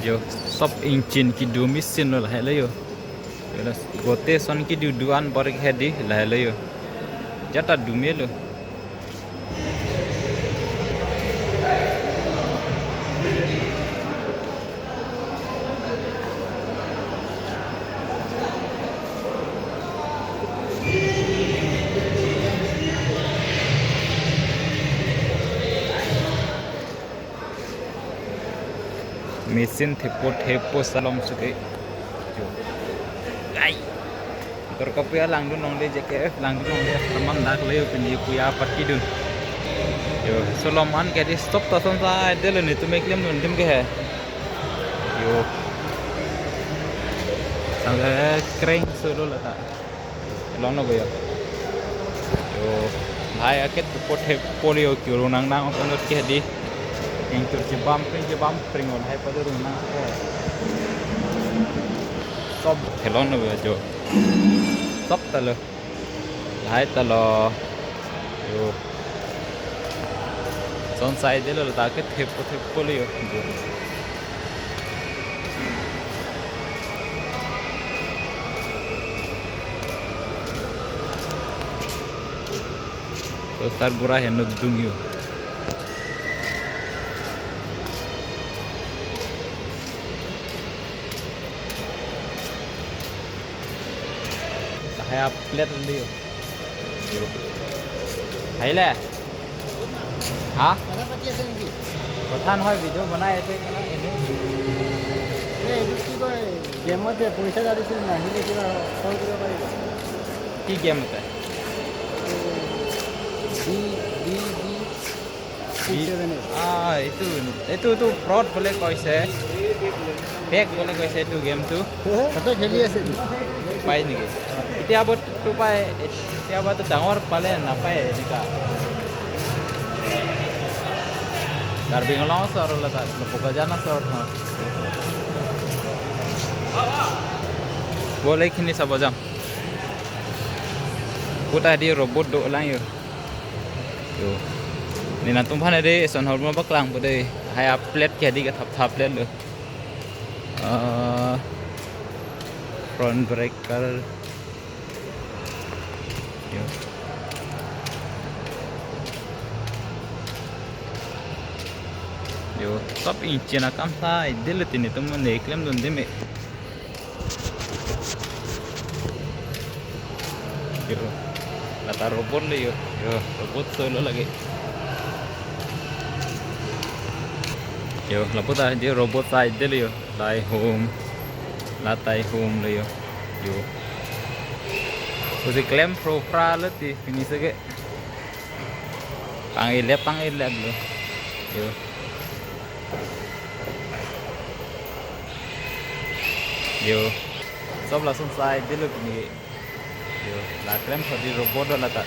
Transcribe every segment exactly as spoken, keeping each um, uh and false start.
Yo, sob ingchin kedo machine lo lahai lo yo. Yo, la gote ason kedo do-an bor ke hedi lahai lo yo. Jata do melo. Machine thepo thepo salom suke. Jo. Ai. Tor kapuya langdun longle J K F, langdun longle, teman dak le pini puya party dun. Yo, salom an ke di stop ta ason sa delo netum keklem dun adim ke he. Yo. Sang, eh, crank solo lata. Long no yo. Yo, lahai aket thepo thepo lo yo, kiro nang nang ason ke di. Ingtur chibam pring chibam pring on hai pado rung nang ko. Sob thelon lo yo jo. Sob ta lo. Lahai ta lo. Yo. Ason sai delo ta aket thepo thepo lo yo. Tosar bura henlo dung yo. Lahai plate lo yo. Yo. Hai le. Ha? কথা পাতি আছে নেকি? কথা নহয়, video বনাই আছে, এনে। এই, এইটো কি কয়, গেমত যে পইচা কাটিছিল, নাহিলে কিবা সলভ কৰিব পাৰিব? কি গেম এটা? D, D, D, six seven eight. আহ, এইটো, এইটো, এইটো ফ্ৰড বোলে কৈছে। ফেক বোলে কৈছে এইটো গেমটো। তাতে খেলি আছে। পায় নেকি? কেতিয়াবাতো পায়, কেতিয়াবাতো ডাঙৰ পালে নাপায় এনেকা। Karbi Anglong oso arlo lata, Bokajan oso arlo. Bole khini sabo jam. Puta di robot do lang yo. Yo. Neli nangtumphan de, eson hor ma paklang po de. Lahai plate ke di kethap thap plate lo. Ah, front breaker. Yo. Yo, sob ingchin akam sai delo tini tum ne klem dun deme. Yo, lata robot lo yo. Yo, robot solo lagi. Yo, lapu ta di robot sai delo yo. Lahai home. Lahai home lo yo. Yo. Usi klem pro pra lo ti finish ke. Pang ilep, pang ilep lo. Yo. Yo. Sob lason sai delo pini. Yo, la klem pho di robot do lata.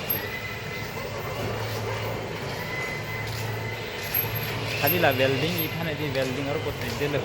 Khali la welding, iphan di welding arlo ko delo.